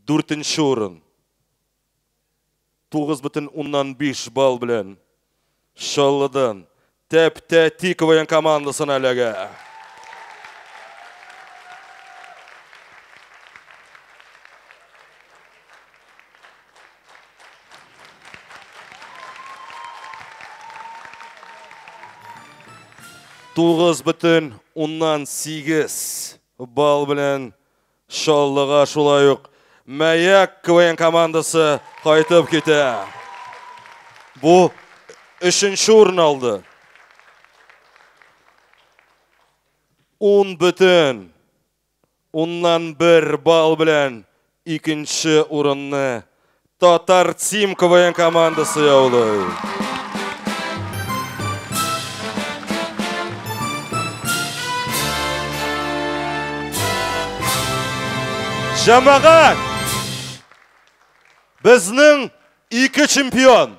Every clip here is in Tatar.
Дүртенче урын. 9,5 балл белән Чаллыдан Тәп-тәти КВН командасына эләгә. 9,8 балл белән Чаллыга шулай ук Маяк КВН командасы кайтып китә. Бу өченче урын алды. 10,1 балл белән икенче урынны Татар Тим КВН командасы яулый. Җәмәгать! Безнең ике чемпион.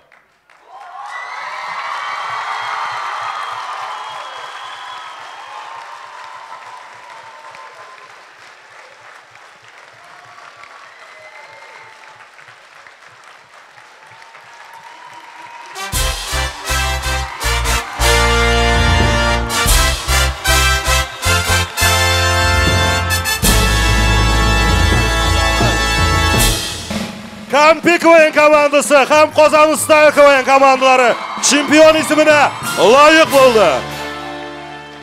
Кампи КВН командасы һәм Казан Стайл КВН командалары чемпион исеменә лаек булды.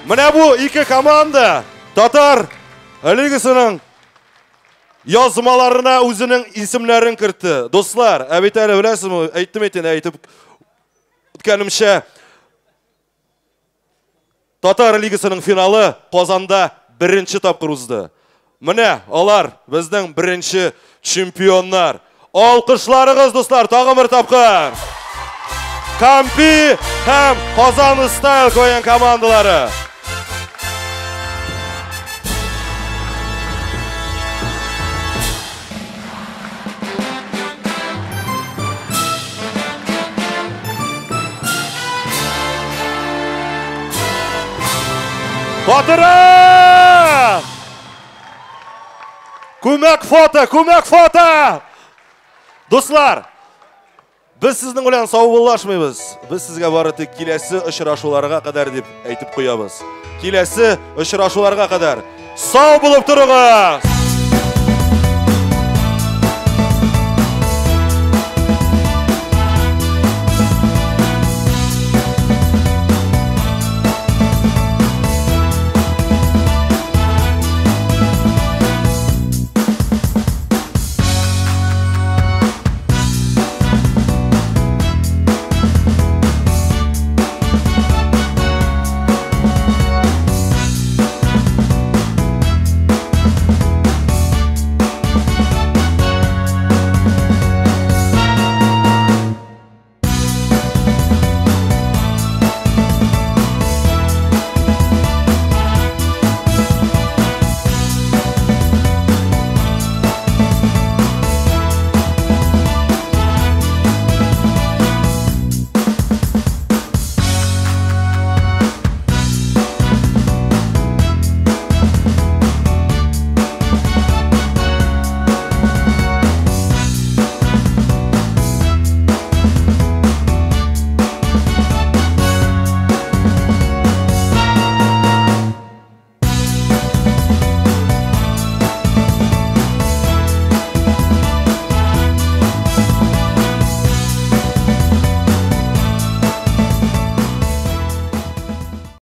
Менә бу ике команда Татар лигасының язмаларына үзенең исемнәрен кертте. Дуслар, ә бит әле беләсезме, әйттем әйтен, әйтеп үткәнемчә, Татар лигасының финалы Казанда беренче тапкыр узды. Менә алар безнең беренче чемпионнар. Алкышларыгыз, дуслар, тагын бер тапкыр. Кампи һәм Казан Стайл КВН командалары. Батыры! Күмәк фото, күмәк фото! Дуслар, без сезнең белән саубуллашмыйбыз. Без сезгә бары тик киләсе очрашуларга кадәр дип әйтеп куябыз. Киләсе очрашуларга кадәр сау булып торыгыз!